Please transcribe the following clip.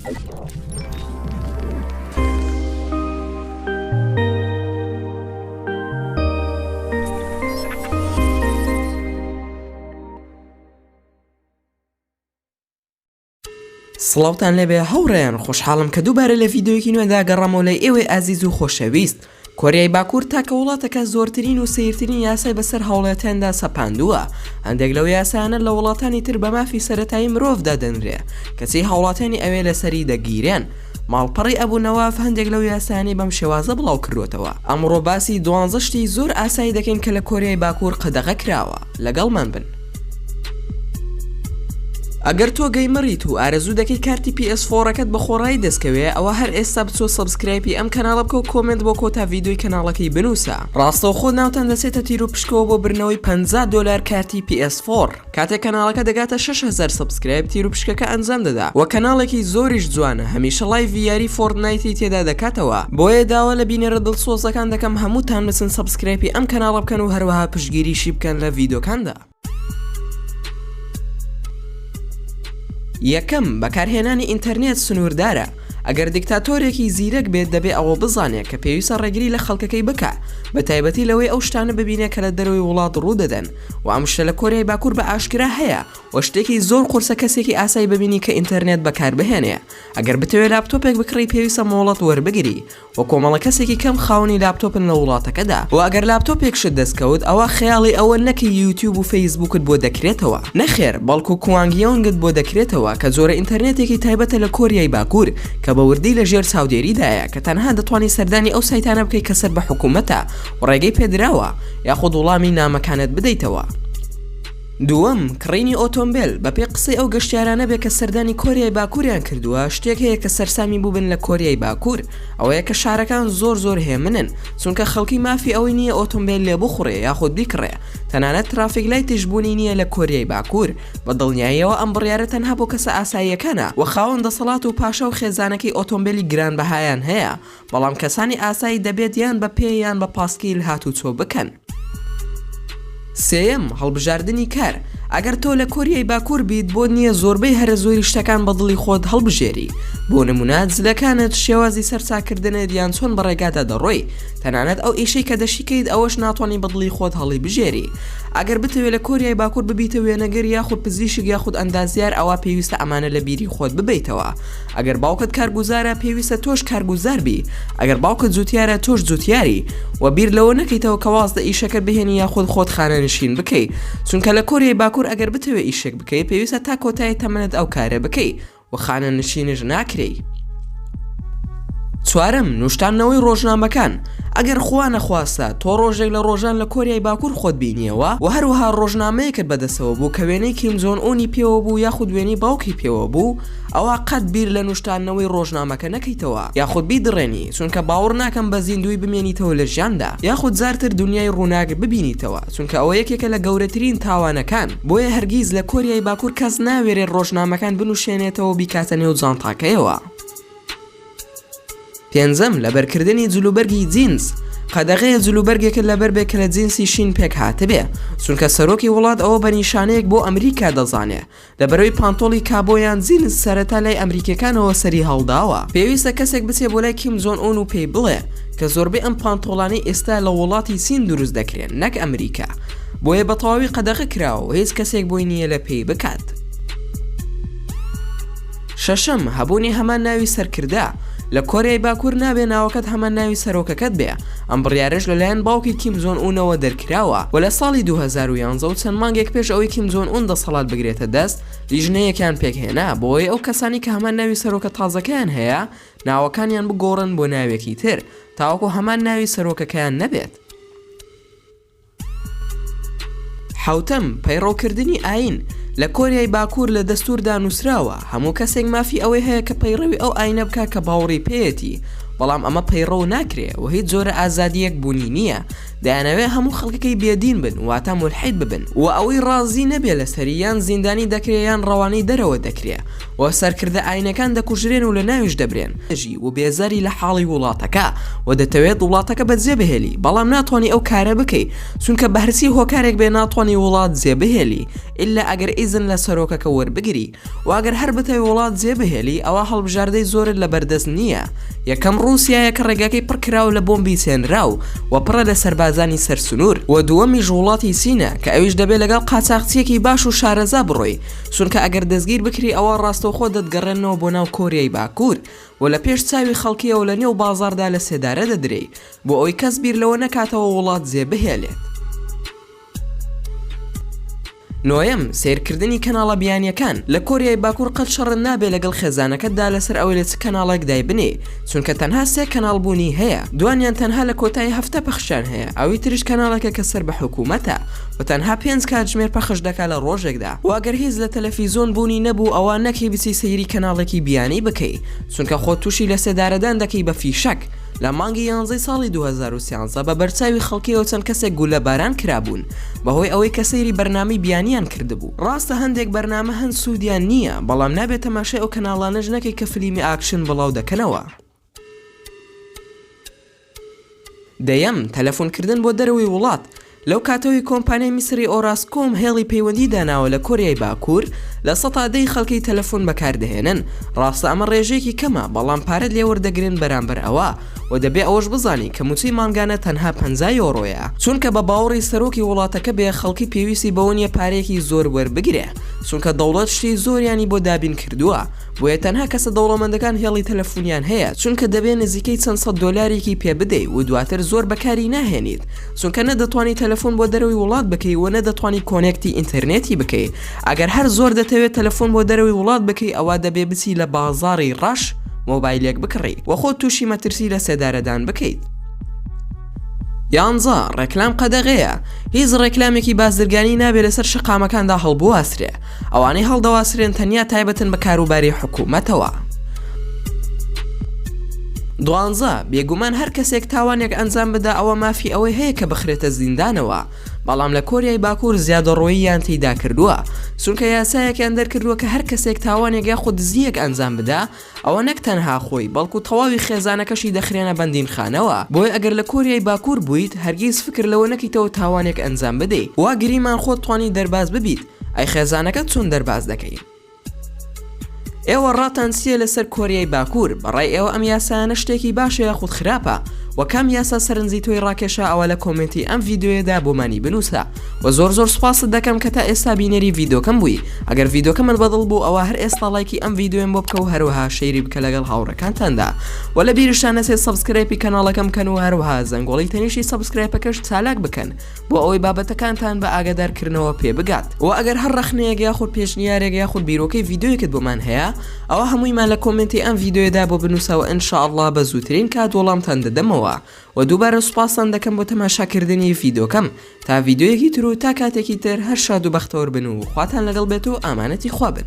سڵاوتان لێبێ هاوڕێیان خۆشحاڵم کە دووبارە لە ڤیدیۆیەکی نوێدا گەڕامەوە لای ئێوەی ئازیز و خۆشەویست کۆریای باکوور تاکە وڵاتە کە زۆرترین و سەیرترین یاسای بەسەر هاوڵاتیاندا سەپاندووە هەندێک لەو یاسایانە لە وڵاتانی تر بە مافی سەرەتایی مرۆڤ دادەنرێ کەچی هاوڵاتیانی ئەوێ لەسەری دەگیرێن ماڵپەڕی ئەبو نەواف هەندێک لەو یاسایانەی بەم شێوازە بڵاو کردووەتەوە ئەمڕۆ باسی دوانزە شتی زۆر ئاسایی دەکەین کە لە کۆریای باکوور قەدەغە کراوە لەگەڵمان بن. ئەگەر تۆ gamer یت و ئارەزوو دەکەی کارتی PS4 ەکەت بە خۆڕایی دەستکەوێ ئەوە هەر ئێستا بچۆ subscribe ی ئەم کەناڵە بکە و comment بۆ کۆتا ڤیدیۆی کەناڵەکەی بنووسە ڕاستەوخۆ ناوتان دەچێتە تیر و پشکەوە بۆ بردنەوەی 50 دۆلار کارتی PS4 کاتێک کەناڵەکە دەگاتە 6000 subscribe تیر و پشکەکە ئەنجام دەدا وە کەناڵێکی زۆریش جوانە هەمیشە live ی یاری Fortnite ی تێدا دەکاتەوە بۆیە داوا لە بینەرە دڵسۆزەکان دەکەم هەمووتان بچن subscribe ی ئەم کەناڵە بکەن و هەروەها پشتگیریشی بکەن لە ڤیدۆکاندا. یەکەم، بەکارهێنانی ئینتەرنێت سنووردارە، ئەگەر دیکتاتۆرێکی زیرەک بێت دەبێ ئەوە بزانێ کە پێویستە ڕێگری لە خەڵکەکەی بکا بە تایبەتی لەوەی ئەو شتانە ببینێ کە لە دەرەوەی وڵات ڕوودەدەن و ئەم شتە لە کۆریای باکوور بە ئاشکرا هەیە و شتێکی زۆر قورسە کەسێکی ئاسایی ببینی کە ئینتەرنێت بەکاربهێنێ ئەگەر بتەوێ لاپتۆپێک بکڕی پێویستە مۆڵەت وەربگری و کۆمەڵە کەسێکی کەم خاوەنی لاپتۆپن لە وڵاتەکەدا و ئەگەر لاپتۆپێکشت دەست کەوت ئەوا خەیاڵی ئەوە نەکەی یوتیوب و فەیسبوکت بۆ دەکرێتەوە نەخێر بەڵکو کوانگیۆنگت بۆ دەکرێتەوە کە جۆرە ئینتەرنێتێکی تایبەتە لە کۆریای باکور کە بە وردی لە ژێر چاودێریدایە کە تەنها دەتوانی سەردانی ئەو سایتانە بکەی کە سەر بە حکومەتە و ڕێگەی پێدراوە یاخود وڵامی نامەکانت بدەیتەوە. دووەم، کڕینی ئۆتۆمبێل، بەپێی قسەی ئەو گەشتیارانە بێ کە سەردانی کۆریای باکووریان کردووە، شتێک هەیە کە سەرسامی بووبن لە کۆریای باکوور، ئەوەیە کە شارەکان زۆر زۆر هێمنن، چونکە خەڵکی مافی ئەوەی نییە ئۆتۆمبێل لێ بخوڕێ یاخود بیکڕێ، تەنانەت traffic light یش بوونی نییە لە کۆریای باکوور، بە دڵنیاییەوە ئەم بڕیارە تەنها بۆ کەسە ئاساییەکانە و خاوەن دەسەڵات و پاشا و خێزانەکەی ئۆتۆمبێلی گرانبەهایان هەیە، بەڵام کەسانی ئاسایی دەبێت یان بە پێ یان بە پاسکیل هاتوچۆ بکەن. سێیەم، هەڵبژاردنی کار، ئەگەر تۆ لە کۆریای باکوور بیت بۆت نییە زۆربەی هەرە زۆری شتەکان بە دڵی خۆت هەڵبژێری، بۆ نموونە جلەکانت، شێوازی سەر چاککردنت یان چۆن بە ڕێگادا دەڕۆی، تەنانەت ئەو ئیشەی کە دەشیکەیت ئەوەش ناتوانی بە دڵی خۆت هەڵیبژێری. ئەگەر بتەوێ لە کۆریای باکوور ببیتە وێنەگر یاخود پزیشک یاخود ئەندازیار ئەوا پێویستە ئەمانە لە بیری خۆت ببەیتەوە. ئەگەر باوکت کارگوزارە پێویستە تۆش کارگوزار بی، ئەگەر باوکت جوتیارە تۆش جوتیاری، وە بیر لەوە نەکەیتەوە کە واز لە ئیشەکەت بهێنی یاخود خۆت خانەنشین بکەی، چونکە لە کۆریای باکور ئەگەر بتەوێ ئیشێک بکەی پێویستە تا کۆتایی تەمەنت ئەو کارە بکەی و خانەنشینش ناکرێی. چوارەم، نوشتاندنەوەی ڕۆژنامەکان، ئەگەر خوا نەخواستە تۆ ڕۆژێک لە ڕۆژان لە کۆریای باکور خۆت بینیەوە و هەروەها ڕۆژنامەیەکت بەدەستەوە بوو کە وێنەی کیم جۆن ئونی پێوە بوو یاخود وێنەی باوکی پێوە بوو، ئەوا قەت بیر لە نوشتاندنەوەی ڕۆژنامەکە نەکەیتەوە یاخود بیدڕێنی چونکە باوڕ ناکەم بە زیندووی بمێنیتەوە لە ژیاندا یاخود جارتر دونیای ڕووناک ببینیتەوە چونکە ئەوە یەکێکە لە گەورەترین تاوانەکان بۆیە هەرگیز لە کۆریای باکور کەس ناوێرێت ڕۆژنامەکان بنوشێنێتەوە و بیکاتە نێو جانتاکەیەوە. پێنجەم، لەبەرکردنی جلوبەرگی جینز، قەدەغەیە جلوبەرگێکت لەبەر بێ کە لە جینسی شین پێکهاتبێ، چونکە سەرۆکی وڵات ئەوە بە نیشانەیەک بۆ ئەمریکا دەزانێ، لەبەرئەوەی پانتۆڵی کابۆ یان جینز سەرەتا لای ئەمریکیەکانەوە سەری هەڵداوە، پێویستە کەسێک بچێ بۆ لای کیم جۆن ئون و پێی بڵێ کە زۆربەی ئەم پانتۆڵانەی ئێستا لە وڵاتی چین دروست دەکرێن نەک ئەمریکا، بۆیە بەتەواوی قەدەغە کراوە و هیچ کەسێک بۆی نییە لە پێی بکات. شەشەم، هەبوونی هەمان ناوی سەرکردە، لە کۆریای باکوور نابێ ناوەکەت هەمان ناوی سەرۆکەکەت بێ، ئەم بڕیارەش لەلایەن باوکی کیم جۆن ئونەوە دەرکراوە و لە ساڵی 2011 و چەند مانگێک پێش ئەوەی کیم جۆن ئون دەسەڵات بگرێتە دەست لیژنەیەکیان پێکهێنا بۆ ئەوەی ئەو کەسانەی کە هەمان ناوی سەرۆکە تازەکەیان هەیە ناوەکانیان بگۆڕن بۆ ناوێکی تر تاوەکو هەمان ناوی سەرۆکەکەیان نەبێت. حەوتەم، پەیڕەوکردنی ئایین، لە کۆریای باکوور لە دەستووردا نووسراوە، هەموو کەسێک مافی ئەوەی هەیە کە پەیڕەوی ئەو ئایینە بکا کە باوەڕی پێیەتی. بەڵام ئەمە پەیڕەو ناکرێ و هیچ جۆرە ئازادییەک بوونی نییە، دەیانەوێ هەموو خەڵکەکەی بێدین بن واتە مولحید ببن و ئەوەی ڕازی نەبێ لەسەری یان زیندانی دەکرێ یان ڕەوانەی دەرەوە دەکرێ و سەرکردە ئاینەکان دەکوژرێن و لەناویش دەبرێن. دەژی و بێزاری لە حاڵی وڵاتەکە و دەتەوێت وڵاتەکە بەجێ بهێلی بەڵام ناتوانی ئەو کارە بکەی چونکە بەهەرچی هۆکارێک بێ ناتوانی وڵات جێ بهێلی ئیلا ئەگەر ئیزن لە سەرۆکەکە وەربگری و ئەگەر هەر بتەوێ وڵات جێ بهێلی ئەوا هەڵبژاردەی زۆرت لەبەردەست نییە یەکەم ڕووسیایە کە ڕێگاکەی پڕ کراوە لە بۆمبی چێنراو و پڕە لە سەربازانی سەر سنوور و دووەمیش وڵاتی چینە کە ئەویش دەبێ لەگەڵ قاچاخچییەکی باش و شارەزا بڕۆی چونکە ئەگەر دەستگیر بکری ئەوا ڕاستەوخۆ دەتگەڕێننەوە بۆ ناو کۆریای باکوور و لە پێش چاوی خەڵکیەوە لە نێو بازاڕدا لە سێدارە دەدرێی بۆ ئەوەی کەس بیر لەوە نەکاتەوە وڵات جێ بهێلێت. نۆیەم، سەیرکردنی کەناڵە بیانیەکان، لە کۆریای باکوور قەت شەڕت نابێ لەگەڵ خێزانەکەتدا لەسەر ئەوەی لە چ کەناڵێک دایبنێی، چونکە تەنها سێ کەناڵ بوونی هەیە، دوانیان تەنها لە کۆتایی هەفتە پەخشیان هەیە، ئەوی تریش کەناڵێکە کە سەر بە حکوومەتە و تەنها پێنج کاتژمێر پەخش دەکا لە ڕۆژێکدا، وە ئەگەر هیچ لە تەلەفیزۆن بوونی نەبوو ئەوا نەکەی بچی سەیری کەناڵێکی بیانی بکەی، چونکە خۆت تووشی لەسێدارەدان دەکەی بە فیشەک. لە مانگی یانزەی ساڵی 2013 بە بەرچاوی خەڵکیەوە چەند کەسێک گوللەباران کرابوون بەهۆی ئەوەی کە سەیری بەرنامەی بیانیان کردبوو. ڕاستە هەندێک بەرنامە هەن سوودیان نییە، بەڵام نابێت تەماشای ئەو کەناڵانەش نەکەی کە فلیمی ئاکشن بڵاو دەکەنەوە. دەیەم، تەلەفۆنکردن بۆ دەرەوەی وڵات، لەو کاتەوەی کۆمپانیای میسری ئۆراسکۆم هێڵی پەیوەندی داناوە لە کۆریای باکوور، 10% ی خەڵکی تەلەفۆن بەکاردەهێنن، ڕاستە ئەمە ڕێژەیەکی کەمە، بەڵام پارەت لێ وەردەگرن بەرامبەر ئەوە، وە دەبێ ئەوەش بزانی کە موچەی مانگانە تەنها 50 یۆرۆیە، چونکە بە باوەڕی سەرۆکی وڵاتەکە بێ خەڵکی پێویستی بەوە نیە پارەیەکی زۆر وەربگرێ، چونکە دەوڵەت شتی زۆریانی بۆ دابین کردووە، بۆیە تەنها کەسە دەوڵەمەندەکان هێڵی تەلەفونیان هەیە، چونکە دەبێ نزیکەی چەند سەد دۆلارێکی پێ بدەی و دواتر زۆر بەکاری ناهێنیت. چونکە نە دەتوانی تەلەفۆن بۆ دەرەوەی وڵات بکەی و نە دەتوانی connect ی ئینتەرنێتی بکەی ئەگەر هەر زۆر دەتەوێت تەلەفۆن بۆ دەرەوەی وڵات بکەی ئەوا دەبێ بچی لە بازاڕی ڕەش مۆبایلێک بکڕی و خۆت تووشی مەترسی لە سێدارەدان بکەیت. یانزە، ڕێکلام قەدەغەیە، هیچ ڕێکلامێکی بازرگانی نابێ لەسەر شەقامەکاندا هەڵبواسرێ، ئەوانەی هەڵدەواسرێن تەنیا تایبەتن بە کاروباری حکوومەتەوە. دوانزە، بێگومان هەر کەسێک تاوانێک ئەنجام بدا ئەوە مافی ئەوەی هەیە کە بخرێتە زیندانەوە، بەڵام لە کۆریای باکوور زیادەڕۆییان تیدا کردووە، چونکە یاسایەکیان دەرکردووە کە هەر کەسێک تاوانێک یاخود دزییەک ئەنجام بدا ئەوە نەک تەنها خۆی بەڵکو تەواوی خێزانەکەشی دەخرێنە بەندینخانەوە، بۆیە ئەگەر لە کۆریای باکوور بوویت هەرگیز فکر لەوە نەکەیتەوە تاوانێک ئەنجام بدەی، وا گریمان خۆت توانی دەرباز ببیت، ئەی خێزانەکەت چۆن دەرباز دەکەی؟ ئێوە ڕاتان چییە لەسەر کۆریای باکوور؟ بەڕای ئێوە ئەم یاسایانە شتێکی باشە یاخود خراپە؟ وە کام یاسا سەرنجی تۆی ڕاکێشا ئەوە لە کۆمێنتی ئەم ڤیدیۆیەدا بۆمانی بنووسە وە زۆر زۆر سوپاست دەکەم کە تا ئێستا بینەری ڤیدۆکەم بووی ئەگەر ڤیدۆکەمت بەدڵ بوو ئەوا هەر ئێستا ڵایکی ئەم ڤیدۆیەم بۆ بکە و هەروەها share ی بکە لەگەڵ هاوڕێکانتاندا وە لە بیرشتان نەچێت subscribe ی کەناڵەکەم بکەن و هەروەها زەنگۆڵی تەنیشتی subscribe ەکەش چالاک بکەن بۆ ئەوەی بابەتەکانتان بە ئاگادارکردنەوە پێ بگات. وە ئەگەر هەر ڕەخنەیەک یاخود پێشنیارێک یاخود بیرۆکەی ڤیدیۆیەکت بۆمان هەیە ئەوا هەموویمان لە کۆمێنتی ئەم ڤیدیۆیەدا بۆ بنووسە وە ان شاء اللە بە زووترین کات وەڵامتان دەدەمەوە وە دووبارە سوپاستان دەکەم بۆ تەماشاکردنی ڤیدۆکەم تا ڤیدیۆیەکی تر و تا کاتێکی تر هەر شاد و بەختەوەر بن و خواتان لەگەڵ بێت و ئامانەتی خوا بن.